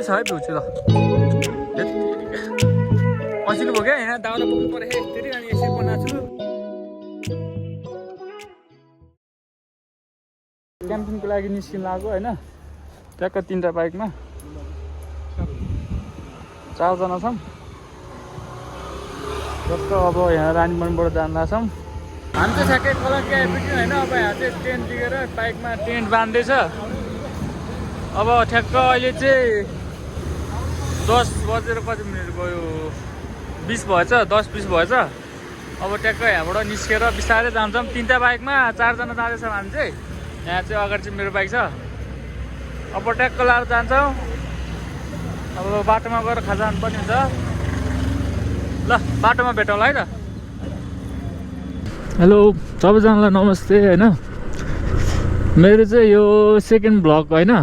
छ है भ्यू चाहिँ ल असिलो भयो क्या यहाँ दाउरा पुग्नु पऱ्यो यसरी अनि यसरी बनाएको छु क्याम्पिङको लागि निस्किन लाग्यो होइन ट्याक्क 3टा बाइकमा 4 जना छौँ जस्तो अब यहाँ रानीमनबाट जान लाग्छौँ हामी चाहिँ ठ्याक्कै कलङ्की आइपुग्यौँ होइन अब यहाँ चाहिँ टेन्ट लिएर बाइकमा टेन्ट बाँध्दैछ अब ठ्याक्क अहिले चाहिँ 10 बजेर कति मिनट भयो 20 भएछ 10-20 भएछ अब ट्याक्क यहाँबाट निस्केर बिस्तारै जान्छौँ 3टा बाइकमा 4 जना जाँदैछौँ हामी चाहिँ यहाँ चाहिँ अगाडि चाहिँ मेरो बाइक छ अब ट्याक्क लाएर जान्छौँ अब बाटोमा गएर खाजा खानु पनि हुन्छ ल बाटोमा भेटौँला है त हेलो सबैजनालाई नमस्ते होइन मेरो चाहिँ यो सेकेन्ड भ्लग होइन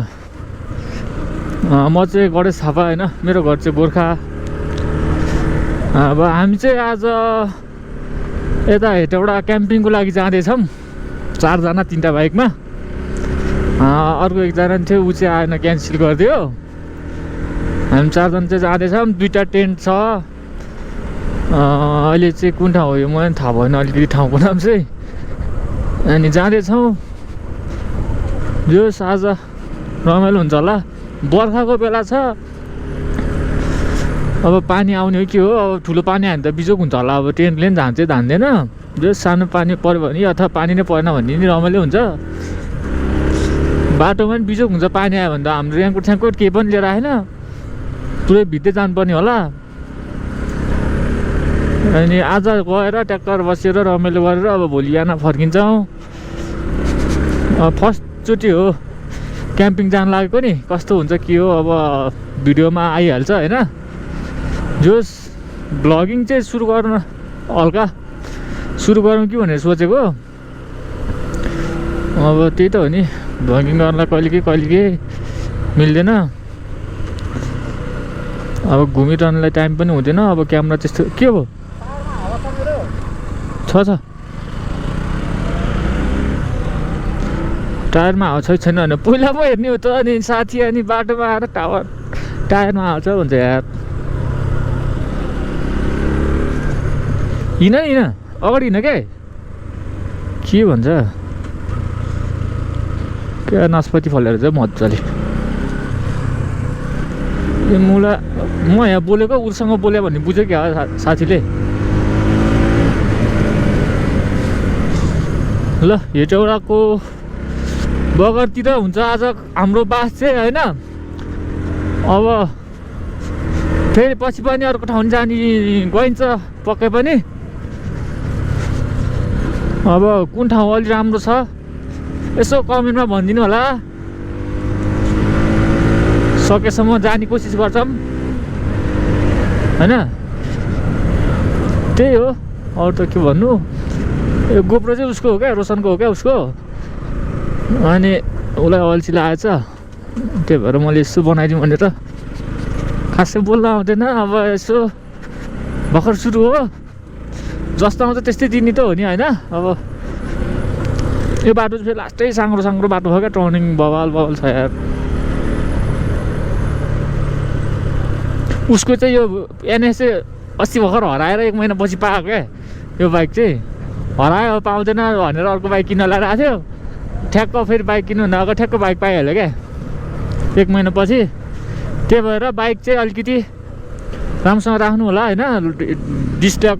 म चाहिँ गणेश थापा होइन मेरो घर चाहिँ गोर्खा अब हामी चाहिँ आज यता हेटौँडा क्याम्पिङको लागि जाँदैछौँ 4 जना 3टा बाइकमा अर्को एकजना थियो ऊ चाहिँ आएन क्यान्सल गरिदियो हामी 4 जना चाहिँ जाँदैछौँ 2टा टेन्ट छ अहिले चाहिँ कुन ठाउँ हो यो मलाई थाहा भएन अलिकति ठाउँको नाम चाहिँ अनि जाँदैछौँ जो आज रमाइलो हुन्छ होला बर्खाको बेला छ अब पानी आउने हो के हो अब ठुलो पानी आयो भने त बिजोक हुन्छ होला अब टेन्टले पनि धान्छ धान्दैन जो सानो पानी पऱ्यो भने अथवा पानी नै परेन भने नि रमाइलो हुन्छ बाटोमा पनि बिजोक हुन्छ पानी आयो भने त हाम्रो रेनकोट स्यानकोट केही पनि लिएर आएन पुरै भित्रै जानुपर्ने होला अनि आज गएर ट्याक्टर बसेर रमाइलो गरेर अब भोलि बिहान फर्किन्छौँ फर्स्टचोटि हो क्याम्पिङ जान लागेको नि कस्तो हुन्छ के हो अब भिडियोमा आइहाल्छ होइन जोस् भ्लगिङ चाहिँ सुरु गर्न हल्का सुरु गरौँ कि भनेर सोचेको अब त्यही त हो नि भ्लगिङ गर्नलाई कहिले के मिल्दैन अब घुमिरहनुलाई टाइम पनि हुँदैन अब क्यामेरा त्यस्तो के हो छ टायरमा हावा छैन भने पहिला पो हेर्ने हो त अनि साथी अनि बाटोमा आएर टायरमा हाल्छ भन्छ यार हिँड अगाडि हिँड के भन्छ क्या नासपति फलेर चाहिँ मजाले ए मुला म यहाँ बोलेको उसँग बोल्यो भन्ने बुझ्यो क्या साथीले ल हेटौडाको बगरतिर हुन्छ आज हाम्रो बास चाहिँ होइन अब फेरि पछि पनि अर्को ठाउँ जाने गइन्छ पक्कै पनि अब कुन ठाउँ अलि राम्रो छ यसो कमेन्टमा भनिदिनु होला सकेसम्म जाने कोसिस गर्छौँ होइन त्यही हो अरू त के भन्नु यो गोप्रो चाहिँ उसको हो क्या रोशनको हो क्या उसको अनि उसलाई अल्छी लागेछ त्यही भएर मैले यसो बनाइदिउँ भनेर खासै बोल्न आउँदैन अब यसो भर्खर सुरु हो जस्तो आउँछ त्यस्तै दिने त हो नि होइन अब यो बाटो चाहिँ फेरि लास्टै साङ्ग्रो बाटो हो क्या टर्निङ बवाल छ यार उसको चाहिँ यो एनएस चाहिँ अस्ति भर्खर हराएर 1 महिनापछि पाएको क्या यो बाइक चाहिँ हरायो पाउँदैन भनेर अर्को बाइक किन्न लगाएको थियो ठ्याक्क फेरि बाइक किन्नु नगएको ठ्याक्क बाइक पाइहाल्यो क्या 1 महिनापछि त्यही भएर बाइक चाहिँ अलिकति राम्रोसँग राख्नु होला होइन डिस्टर्ब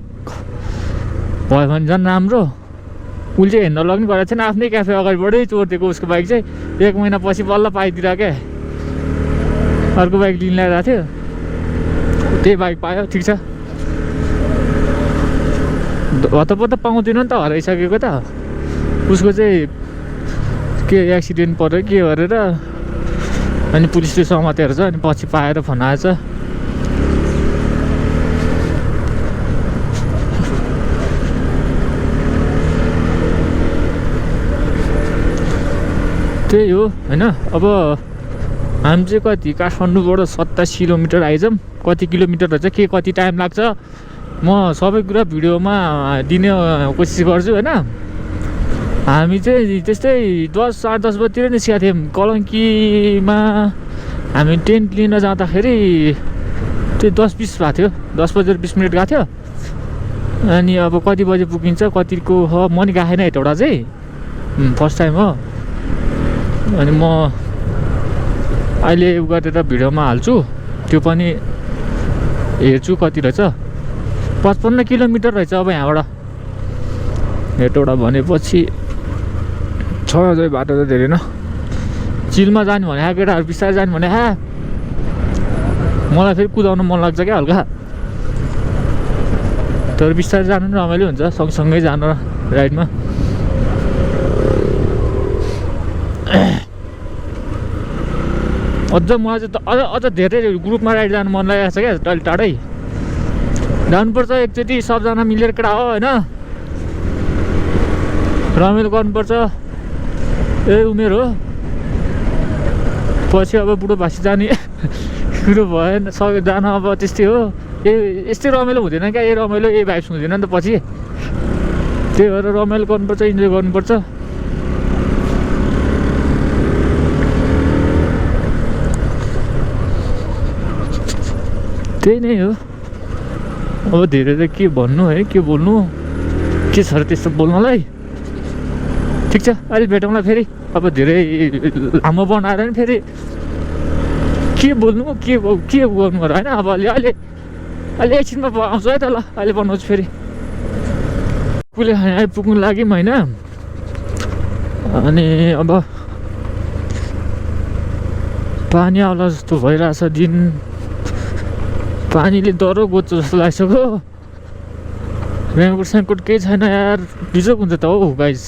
भयो भने झन् राम्रो उसले चाहिँ हेर्न लग्ने गरेको छैन आफ्नै क्याफे अगाडिबाटै चोरिदिएको उसको बाइक चाहिँ 1 महिनापछि बल्ल पाइदिएर क्या अर्को बाइक लिन ल्याइरहेको थियो त्यही बाइक पायो ठिक छ हतपत पाउँदैन नि त हराइसकेको त उसको चाहिँ के एक्सिडेन्ट पऱ्यो के गरेर अनि पुलिसले समातेर छ अनि पछि पाएर फोन आएछ त्यही हो होइन अब हामी चाहिँ कति काठमाडौँबाट 27 किलोमिटर आइजौँ कति किलोमिटर छ के कति टाइम लाग्छ म सबै कुरा भिडियोमा दिने कोसिस गर्छु होइन हामी चाहिँ त्यस्तै 10 साढे 10 बजीतिर निस्केको थियौँ कलङ्कीमा हामी टेन्ट लिन जाँदाखेरि त्यो 10:20 भएको थियो, 10:20 गएको थियो। अनि अब कति बजे पुगिन्छ कतिको हो म नि गएको छैन यताबाट चाहिँ, फर्स्ट टाइम हो। अनि म अहिले उ गरेर भिडियोमा हाल्छु, त्यो पनि हेर्छु कति रहेछ। 55 किलोमिटर रहेछ अब यहाँबाट हेटौडा भनेपछि 6 बाटो त धेरै न। चिलमा जानु भने केटाहरू बिस्तारै जानु भने मलाई फेरि कुदाउनु मन लाग्छ क्या हल्का, तर बिस्तारै जानु पनि रमाइलो हुन्छ, सँगसँगै जानु राइडमा। अझ मलाई चाहिँ अझ धेरै ग्रुपमा राइड जानु मन लागेको छ क्या, टाढै टाढै जानुपर्छ एकचोटि सबजना मिलेर केटा हो होइन, रमाइलो गर्नुपर्छ। उमेर हो, पछि अब बुढो भाषी जाने कुरो भएन, जान अब त्यस्तै हो। यस्तै रमाइलो हुँदैन क्या, रमाइलो भाइब्स हुँदैन नि त पछि। त्यही भएर रमाइलो गर्नुपर्छ, इन्जोय गर्नुपर्छ। त्यही नै हो। अब धेरै त के भन्नु है, के बोल्नु, के छ र त्यस्तो बोल्नलाई। ठिक छ, अहिले भेटौँला फेरि। अब धेरै लामो बनाएर नि फेरि के बोल्नु, के गर्नु होइन। अब अहिले एकछिनमा आउँछु है त, ल अहिले बनाउँछु फेरि। कुले आइपुग्नु लाग्यौँ होइन। अनि अब पानी आउला जस्तो भइरहेछ, दिन पानीले डह्रो गोज्छ जस्तो लागिसक्यो। रेनकोट सेनकोट केही छैन यार, बिजोक हुन्छ त हौ गाइज।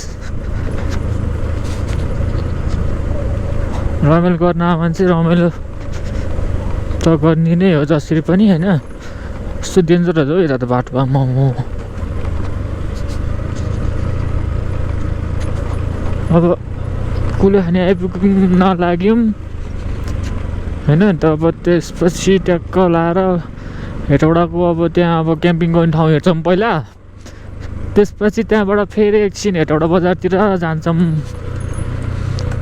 रमाइलो गर्न मान्छे रमाइलो त गर्ने नै हो जसरी पनि होइन। कस्तो डेन्जरस हो यता त बाटो, आम्मा अब कुले खाने आइपुग्न लाग्यौँ होइन। त अब त्यसपछि ट्याक्क लाएर हेटौडाको अब त्यहाँ अब क्याम्पिङ गर्ने ठाउँ हेर्छौँ पहिला, त्यसपछि त्यहाँबाट फेरि एकछिन हेटौडा बजारतिर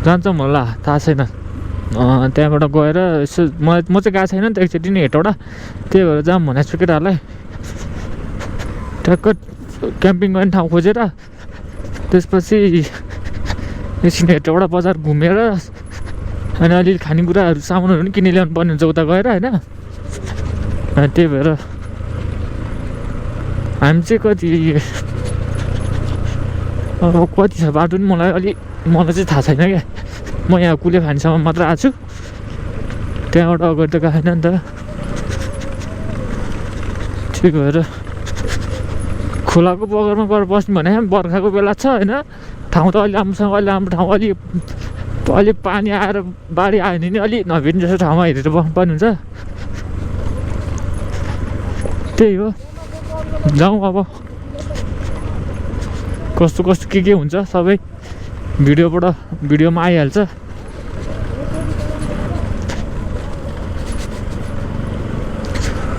जान्छौँ होला, थाहा छैन। त्यहाँबाट गएर यसो म चाहिँ गएको छैन नि त एकचोटि नै हेटौडा, त्यही भएर जाऊँ भनेको छु केटाहरूलाई। ट्याक्क क्याम्पिङ गर्ने ठाउँ खोजेर त्यसपछि एकछिन हेटौडा बजार घुमेर अनि अलिअलि खानेकुराहरू सामानहरू पनि किनि ल्याउनु पर्ने हुन्छ उता गएर होइन। त्यही भएर हामी चाहिँ कति छ बाटो नि मलाई चाहिँ थाहा छैन क्या। म यहाँ कुले फानीसम्म मात्र आएको छु, त्यहाँबाट अगाडि त गएन नि त। त्यही भएर खोलाको बगरमा गएर बस्नु भने बर्खाको बेला छ होइन, ठाउँ त अलि राम्रोसँग अलि राम्रो ठाउँ, अलि पानी आएर बाढी आयो भने नि अलि नभेट्ने जस्तो ठाउँमा हेरेर बस्नुपर्ने हुन्छ। त्यही हो, जाउँ अब। कस्तो के हुन्छ सबै भिडियोमा आइहाल्छ।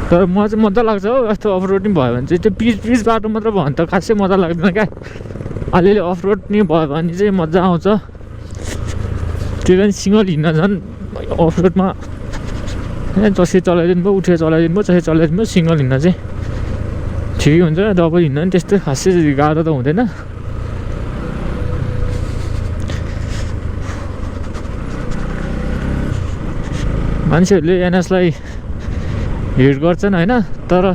तर मलाई चाहिँ मजा लाग्छ हो यस्तो अफरोड नि भयो भने चाहिँ। त्यो पिच बाटो मात्र भयो भने त खासै मजा लाग्दैन क्या, अलिअलि अफरोड नि भयो भने चाहिँ मजा आउँछ। त्यो पनि सिङ्गल हिँड्न झन् अफरोडमा जसरी चलाइदिनु भयो, उठेर चलाइदिनु भयो, जसरी चलाइदिनु भयो, सिङ्गल हिँड्न चाहिँ ठिकै हुन्छ। डबल हिँड्न नि त्यस्तो खासै गाह्रो त हुँदैन। मान्छेहरूले एनएसलाई हिट गर्छन् होइन, तर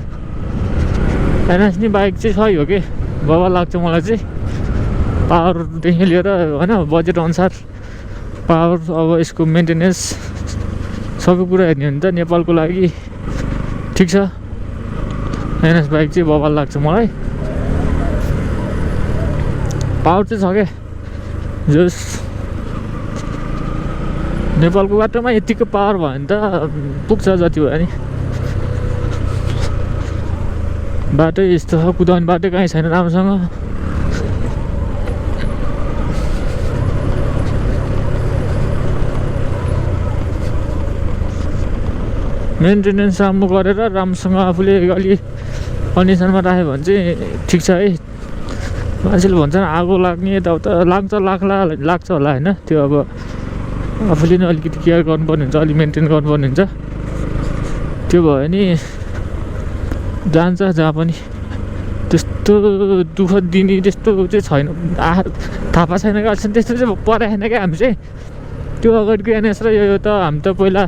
एनएस नि बाइक चाहिँ सही हो कि, बवाल लाग्छ मलाई चाहिँ। पावरदेखि लिएर होइन, बजेट अनुसार पावर, अब यसको मेन्टेनेन्स सबै कुरा हेर्ने हो भने त नेपालको लागि ठिक छ। एनएस बाइक चाहिँ बवाल लाग्छ मलाई। पावर चाहिँ छ क्या, जस नेपालको बाटोमा यतिको पावर भयो भने त पुग्छ जति भयो नि। बाटो यस्तो छ, कुदाउने बाटो कहीँ छैन राम्रोसँग। मेन्टेनेन्स राम्रो गरेर राम्रोसँग आफूले अलि कन्डिसनमा राख्यो भने चाहिँ ठिक छ है। मान्छेले भन्छन् आगो लाग्ने यताउता, लाग्छ होला होइन। त्यो अब आफूले नै अलिकति केयर गर्नुपर्ने हुन्छ, अलिक मेन्टेन गर्नुपर्ने हुन्छ। त्यो भयो नि जान्छ जहाँ पनि। त्यस्तो दुःख दिने त्यस्तो चाहिँ छैन, थाहा छैन क्या अहिलेसम्म त्यस्तो चाहिँ परेको छैन क्या हामी चाहिँ। त्यो अगाडिको एनएस र यो त हामी त पहिला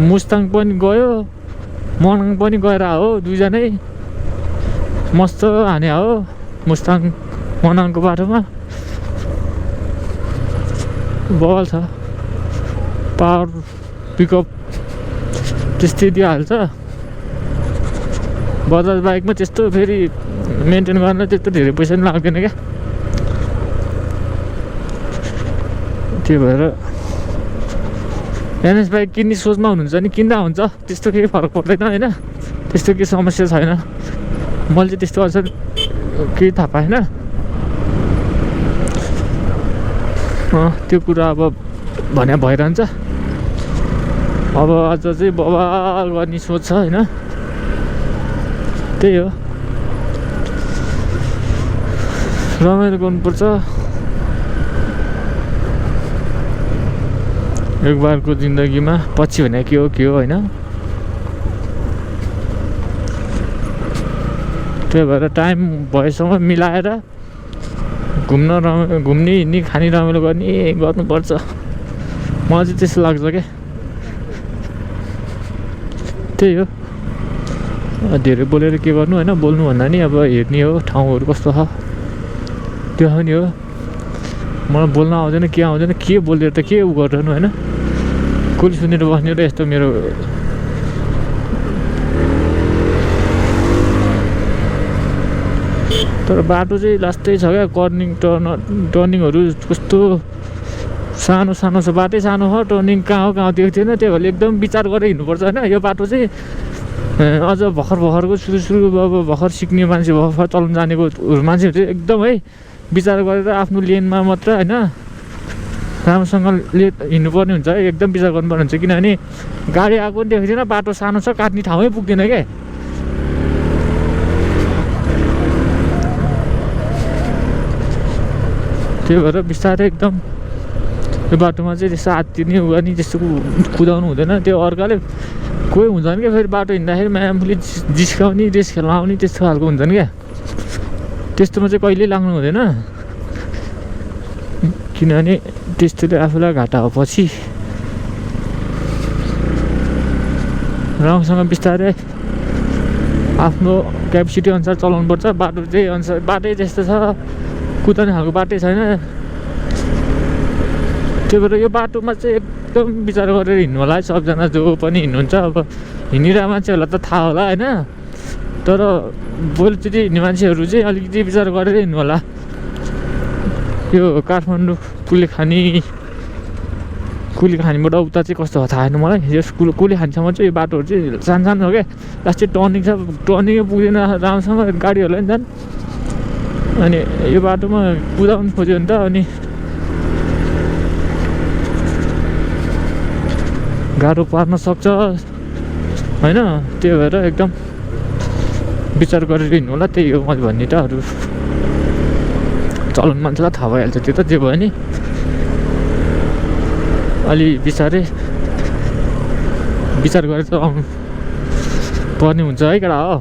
मुस्ताङ पनि गयो, मनाङ पनि गएर हो, दुईजनै मस्त हाने हो मुस्ताङ मनाङको बाटोमा। बल छ, पावर पिकअप त्यस्तै दिइहाल्छ। बजाज बाइकमा त्यस्तो फेरि मेन्टेन गर्न त्यस्तो धेरै पैसा पनि लाग्दैन क्या। त्यो भएर एनएस बाइक किन्ने सोचमा हुनुहुन्छ नि किन्दा हुन्छ, त्यस्तो केही फरक पर्दैन होइन, त्यस्तो केही समस्या छैन। मैले चाहिँ त्यस्तो अझ केही थाहा पाएन। त्यो कुरा अब भने भइरहन्छ। अब अझ चाहिँ बाबा गर्ने सोच छ होइन, त्यही हो। रमाइलो गर्नुपर्छ एक बारको जिन्दगीमा, पछि भने के हो होइन। त्यही भएर टाइम भएसम्म मिलाएर घुम्ने हिँड्ने खाने रमाइलो गर्नुपर्छ। मलाई चाहिँ त्यस्तो लाग्छ क्या। त्यही हो, धेरै बोलेर के गर्नु होइन, बोल्नु भन्दा नि अब हेर्ने हो ठाउँहरू कस्तो छ त्यो पनि हो। मलाई बोल्न आउँदैन के बोलेर त के उ गर्नु होइन, कसले सुनेर बस्ने र यस्तो मेरो तर बाटो चाहिँ लास्टै छ क्या। टर्निङहरू कस्तो सानो छ, बाटै सानो हो, टर्निङ कहाँ हो देख्थेन। त्यही भएर एकदम विचार गरेर हिँड्नुपर्छ होइन। यो बाटो चाहिँ अझ भर्खरको सुरु अब भर्खर सिक्ने मान्छे, भर्खर चलाउनु जानेको मान्छेहरू चाहिँ एकदम है विचार गरेर आफ्नो लेनमा मात्र होइन राम्रोसँगले हिँड्नुपर्ने हुन्छ है। एकदम विचार गर्नुपर्ने हुन्छ, किनभने गाडी आएको पनि देख्दैन, बाटो सानो छ, काट्ने ठाउँमै पुग्दैन क्या। त्यही भएर बिस्तारै एकदम यो बाटोमा चाहिँ त्यस्तो हात्तिने गर्ने त्यस्तो कुदाउनु हुँदैन। त्यो अर्काले कोही हुन्छन् क्या फेरि बाटो हिँड्दाखेरि आफूले जिस्काउने रेस खेल्न आउने त्यस्तो खालको हुन्छन् क्या। त्यस्तोमा चाहिँ कहिल्यै लाग्नु हुँदैन, किनभने त्यस्तोले आफूलाई घाटा हो। पछि राम्रोसँग बिस्तारै आफ्नो क्यापेसिटी अनुसार चलाउनुपर्छ। बाटो चाहिँ अनुसार बाटै त्यस्तो छ, कुदाउने खालको बाटै छैन। त्यही भएर यो बाटोमा चाहिँ एकदम विचार गरेर हिँड्नु होला है सबजना जो पनि हिँड्नुहुन्छ। अब हिँडिरहेको मान्छेहरूलाई त थाहा होला होइन, तर भोलिचोटि हिँड्ने मान्छेहरू चाहिँ अलिकति विचार गरेर हिँड्नु होला। यो काठमाडौँ कुलेखानीबाट उता चाहिँ कस्तो हो थाहा छैन मलाई। यो कुलेखानीसम्म चाहिँ यो बाटोहरू चाहिँ सानो हो क्या। लास्ट चाहिँ टर्निङ छ, टर्निङै पुग्दैन राम्रोसँग गाडीहरूलाई नि जान्। अनि यो बाटोमा कुदाउनु खोज्यो भने त अनि गाह्रो पार्न सक्छ होइन। त्यही भएर एकदम विचार गरेर हिँड्नु होला। त्यही हो मैले भन्ने त, अरू चलाउने मान्छेलाई थाहा भइहाल्छ त्यो त। जे भयो नि अलि बिस्तारै विचार गरेर चलाउनु पर्ने हुन्छ है केटा हो।